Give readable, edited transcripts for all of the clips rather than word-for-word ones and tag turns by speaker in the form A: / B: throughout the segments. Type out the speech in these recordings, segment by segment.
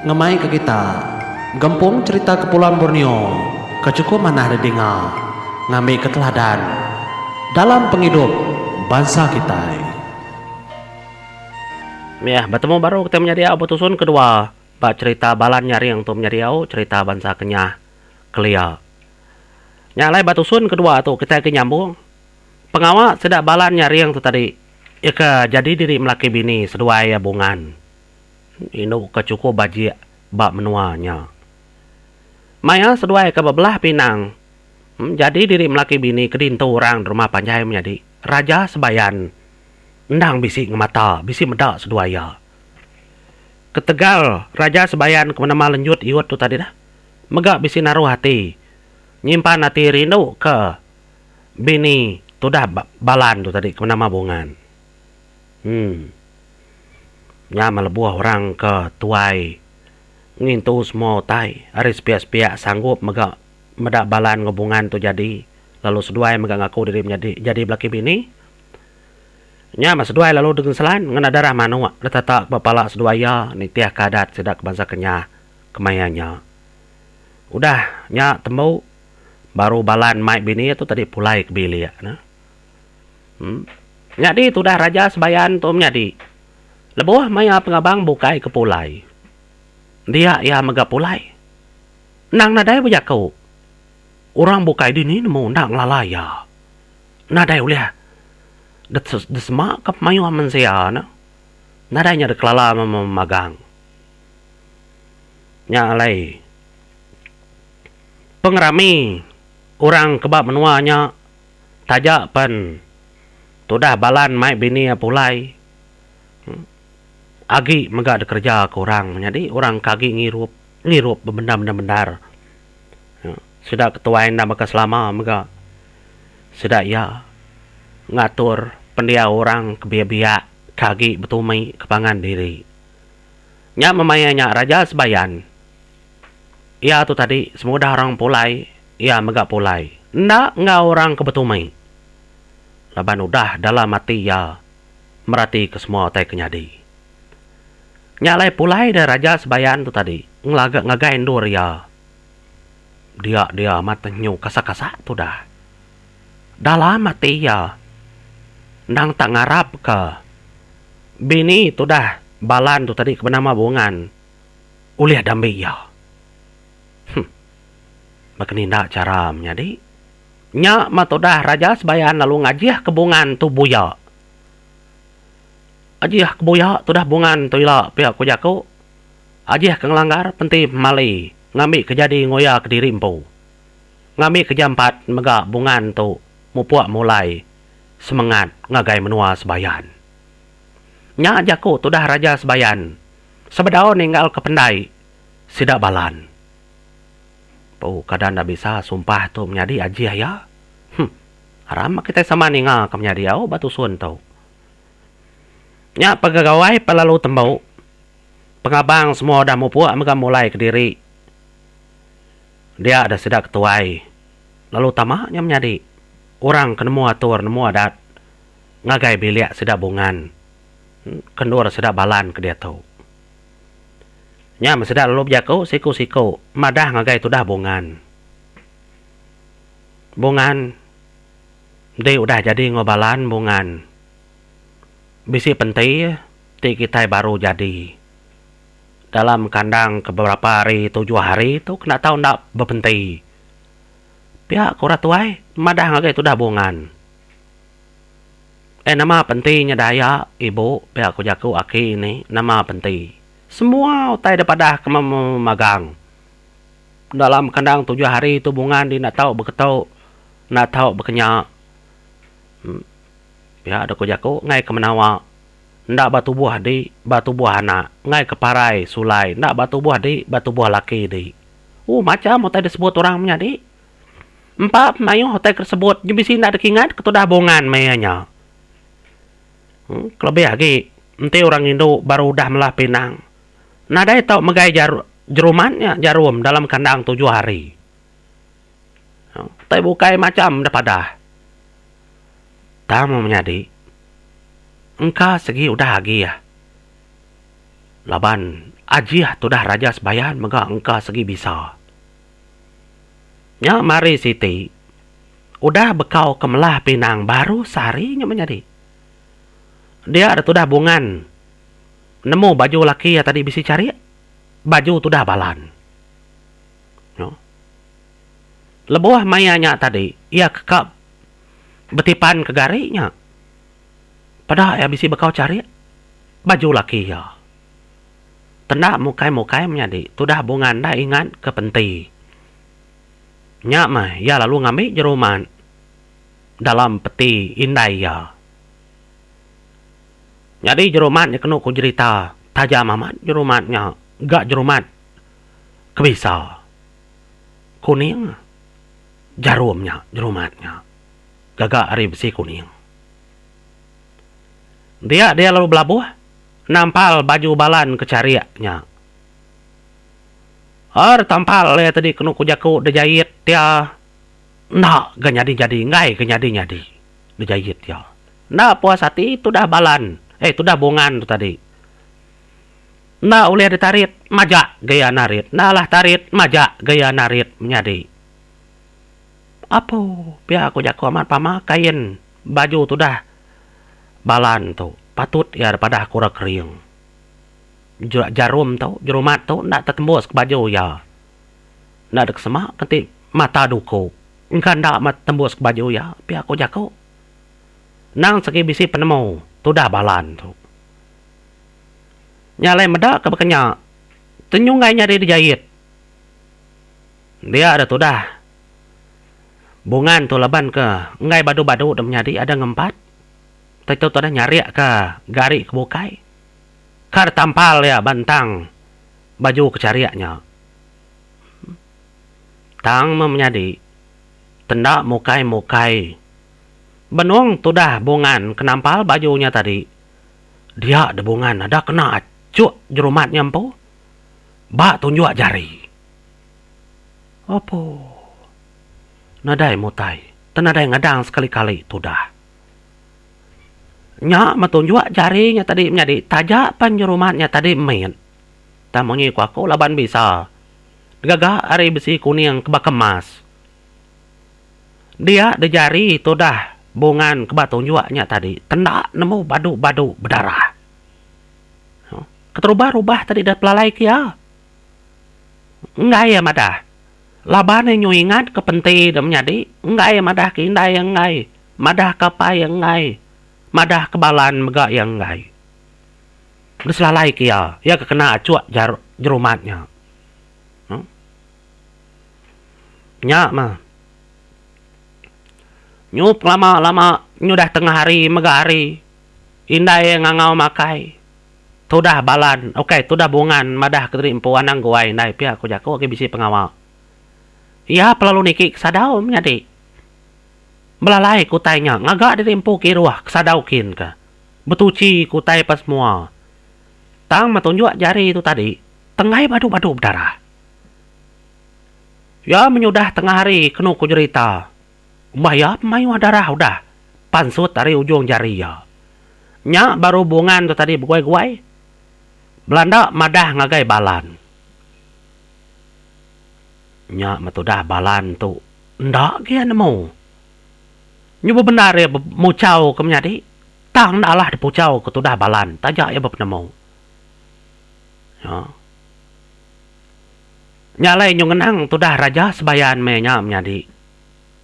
A: Ngemai ke kita gempung cherita Kepulauan Borneo ke chukup manah didinga ngambi ke teladan dalam pengidup bansa kitai.
B: Mih betemu baru kitai menyadi au betusun kedua ba cherita Balan Nyaring tu menyadi au cherita bansa Kenyah kelia. Nya alai ba tusun kedua tu kitai agi nyambung pengawa sida Balan Nyaring tu tadi iya ke jadi diri melaki bini seduai iya Bungan. Indu ke chukup bajik ba menua nya. Maya seduai ke bebelah pinang jadi diri melaki bini ke dintu orang di rumah panjai menyadi Raja Sebayan endang bisi ngemata bisi meda seduai iya. Ketegal Raja Sebayan ke benama Lenjut Iut tu tadi dah mega bisi naruh ati nyimpan ati rindu ke bini tudah Balan tu tadi ke benama Bungan. Em. Nya meh lebuh orang ke tuai ngintu semua utai ari sepiak-sepiak sanggup mega meda balan enggau bungan tu jadi lalu seduai mega ngaku diri menyadi jadi belaki bini. Nya meh seduai lalu dengeselan ngena darah manuk ditata ba pala seduai iya nitihka adat sida ke bansa Kenyah kemaya nya. Udah nya tembu baru balan mai bini tu tadi pulai ke bilik ne. Nyadi tudah Raja Sebayan tu menyadi lebuh maya pengabang bukai ke pulai. Dia iya mega pulai. Endang nadai bejaku. Orang bukai dini nemu enda ngelala iya. Nadai ulih disemaka mayuh mensia ne. Nadai nya dikelala memagang. Nya alai pengerami orang ke ba menua nya. Taja pen tudah balan mai bini iya pulai agi mega dikereja ke orang nyadi orang ke agi ngirup ngirup bebendar bendar sida ke tuai enda baka selama mega sida iya ngatur pendiau orang ke biak biak ke agi betumi ke pangan diri. Nya meh maya nya Raja Sebayan. Iya tu tadi semudah orang pulai, iya mega pulai. Enda enggau orang ke betumai. Laban udah dalam ati iya meratika semua utai ke nyadi. Nya alai pulai deh Raja Sebayan tu tadi ngelaga ngagai endur iya. Dia dia amat nyu kasak-kasak tudah. Dalam ati iya endang tak ngarapka bini tudah Balan tu tadi ke benama Bungan. Ulih dambi iya. Huh. Baka ni enda chara menyadi. Nya meh tudah Raja Sebayan lalu ngajih ke bungan tu buya. Ajih ke buya tudah bungan tu ila pia ku jaku. Ajih ke ngelanggar penti pemali ngambi ke jadi nguya kediri empu. Ngambi ke jampat mega bungan tu mupuk mulai semengat ngagai menua Sebayan. Nya jaku tudah Raja Sebayan sebedau ninggalka pendai sida Balan. Pu kada enda bisa sumpah tu menyadi ajih iya. Huh. Aram kitai sama ninga ke menyadi au ba tusun tu. Nya pegawai pelalu tembu. Pengabang semua udah mupuk mega mulai kediri. Dia da sida ketuai lalu tama nya menyadi orang ke nemu atur nemu adat ngagai bilik sida Bungan ke endur sida Balan ke diatu. Nya meh sida lalu bejaku siku-siku madah ngagai tudah Bungan. Bungan enti udah jadi enggau Balan Bungan bisi penti ti kitai baru jadi dalam kandang ke beberapa hari tujuh hari tu kena tau enda bepenti. Pia ku orang tuai madah ngagai tudah Bungan. Eh nama penti nya daya ibu pia ku jaku aki ni nama penti. Semua utai da padah ke memagang. Dalam kandang tujuh hari tu bungan di enda tau beketu enda tau bekenya. Pia da ku jaku enggai ke menawa enda ba tubuh di ba tubuh anak enggai ke parai sulai enda ba tubuh di ba tubuh laki di. Ooh macam utai disebut orang menyadi. Empa pemayuh utai ke disebut nya bisi enda dikingat ke tudah bungan meh iya nya. Kelebih agi enti orang indu baru udah melah pinang nadai tau megai jeruman nya jarum dalam kandang tujuh hari. Utai bukai macham da padah. Tang meh menyadi engka segi udah agih. Laban ajih tudah Raja Sebayan mega engka segi bisa. Nya mari siti udah bekau ke melah pinang baru sehari nya menyadi. Dia da tudah Bungan nemu baju laki iya tadi bisi charik, baju tudah balan. Lebuh maya nya tadi iya ke ka betipan ke gari nya. Peda iya bisi bekau charik baju laki iya. Tenda mukai-mukai menyadi tudah bunga enda ingat ke penti. Nya meh iya lalu ngambi jerumat dalam peti indai iya. Nyadi jerumat nya kenu ku jerita tajam amat jerumat nya ga jerumat ke bisa. Kuning jarum nya jerumat nya gaga ari besi kuning. Dia dia lalu belabuh nampal baju balan ke charik nya. Er tampal iya tadi kenu ku jaku dejait iya enda ga nyadi-nyadi enggai ga nyadi-nyadi dejait iya. Enda puas ati tudah balan eh tudah bungan tu tadi. Enda ulih ditarit majak ga iya narit enda alah tarit majak ga iya narit menyadi. Apu pia ku jaku amat pama kain baju tudah balan tu patut iya padah aku ra kering. Jarum tu jerumat tu enda tetembus ke baju iya. Enda dek sema ke ti mata duku engka enda tembus ke baju iya pia ku jaku. Endang segi bisi penemu tudah balan tu. Nya alai meda ke baka nya tenyunggai nyadi dijait. Dia da tudah Bungan tu laban ke enggai badu-badu da menyadi ada ngempat. Tai tu tudah nyarik ka gari ke bukai. Ka da tampal iya ba entang baju ke charik nya. Tang meh menyadi tenda mukai-mukai benung tudah Bungan ke nampal baju nya tadi dia da Bungan ada kena achuk jerumat nya empu ba tunjuk jari. Apo. Nadai mutai te nadai ngadang sekali-kali tudah. Nya meh tunjuk jari nya tadi menyadi taja pan jerumat nya tadi mit. Tang munyi ku aku laban bisa digaga ari besi kuning ke baka emas. Dia de jari tudah bungan ke ba tunjuk nya tadi tenda nemu badu-badu bedarah. Keterubah-rubah tadi deh pelalai ke iya. Enggai iya madah. Laban iya nyu ingat ke penti da menyadi, enggai iya madah ke indai iya enggai, madah ke apai iya enggai, madah ke balan mega iya enggai. Deh selalai ke iya, iya ke kena achuk jerumat nya. Nya mah. Nyu pengelama lama nyu dah tengah hari mega hari indai iya ngangau makai. Tudah balan ukai tudah bungan madah kediri empu anang guai indai pia ku jaku agi bisi pengawa. Iya pelalu niki ke sadau menyadi. Belalai ke utai nya ngaga diri empu kiruh ke sadau kin ka. Betuchi ke utai pa semua. Tang meh tunjuk jari tu tadi tenggai badu-badu bedarah. Iya menyudah tengah hari kenu ku jerita. Umbah iya pemayuh darah udah pansut ari ujung jari iya. Nya baru bungan tu tadi beguai-guai belanda madah ngagai balan. Nya metudah balan tu enda gi iya nemu. Nyu bebendar iya muchau ke menyadi tang enda alah dipuchau ke tudah balan taja iya bepenemu. Nya. Nya alai nyu ngenang tudah Raja Sebayan meh nya menyadi.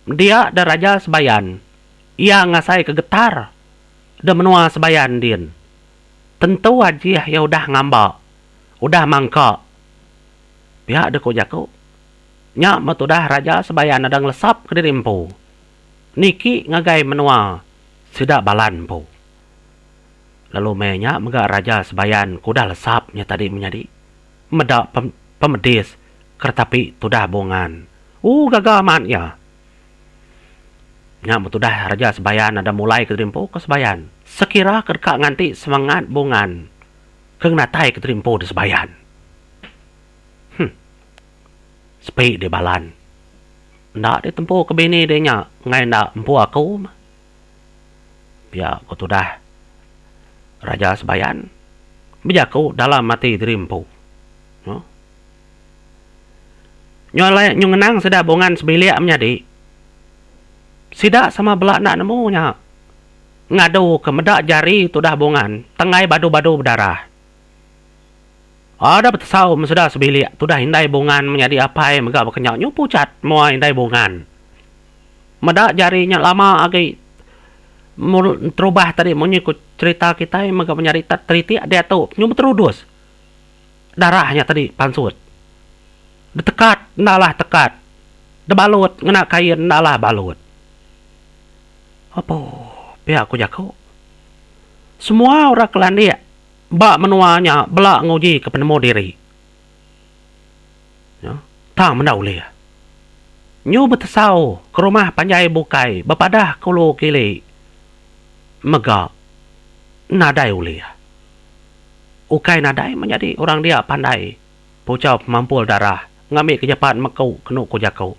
B: Dia da Raja Sebayan iya ngasai ke getar da menua Sebayan din. Tentu ajih iya udah ngamba, udah mangka. Pia deh ku jaku. Nya meh tudah Raja Sebayan ada ngelesap kediri empu niki ngagai menua sida Balan empu. Lalu meh nya mega Raja Sebayan ke udah lesap nya tadi menyadi meda pemedis keretapi tudah Bungan. Ooh gaga amat iya. Nya metudah Raja Sebayan ada mulai ke diri empu ke Sebayan. Sekira ke deka nganti semengat Bungan ke ngenatai ke diri empu di Sebayan. Huh. Sepi di balan. Enda ditempu ke bini deh nya enggai enda empu aku mah. Pia ku tudah Raja Sebayan. Bejaku dalam ati diri empu. Nyu alai nyu ngenang sida bungan sebilik menyadi. Sida sama bela enda nemu nya. Ngadu ke meda jari tudah bungan tenggai badu-badu bedarah. Ada betesau meseda sebilik tudah indai bungan menyadi apai mega baka nya nyu puchat mua indai bungan. Meda jari nya lama agi terubah tadi munyi ku cherita kitai mega menyadi teritik diatu nyu beterudus. Darah nya tadi pansut. Detekat enda alah tekat. Debalut ngena kain enda alah balut. Apo pia ku jaku. Semua orang ke landik ba menua nya bela nguji ke penemu diri. Tang menda ulih. Nyu betesau ke rumah panjai bukai bepadah ke ulu kili mega nadai ulih. Ukai nadai menyadi orang dia pandai puchau pemampul darah ngambi ke jepat meku kenu ku jaku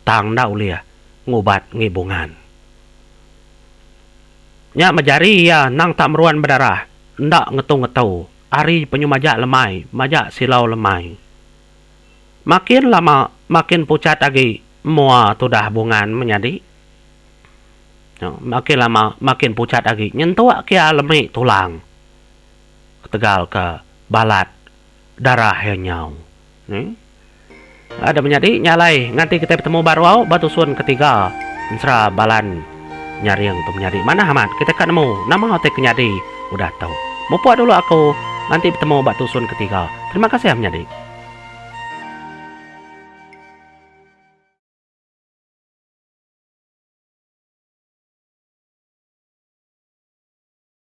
B: tang enda ulih ngubat ngi bungan. Nya mejari iya endang tak meruan bedarah enda ngetu-ngetu ari penyu majak lemai majak silau lemai. Makin lama makin puchat agi mua tudah bungan menyadi. Makin lama makin puchat agi nyentuk kia lemi tulang. Ketegal ke balat darah iya nyau. Ada menyadi nya alai nganti kitai betemu baru au ba tusun ketiga ensera balan nyaring tu menyadi manah amat kitai ka nemu nama utai ke nyadi udah tu. Mupuk dulu aku nganti betemu ba tusun ketiga. Terima kasih menyadi.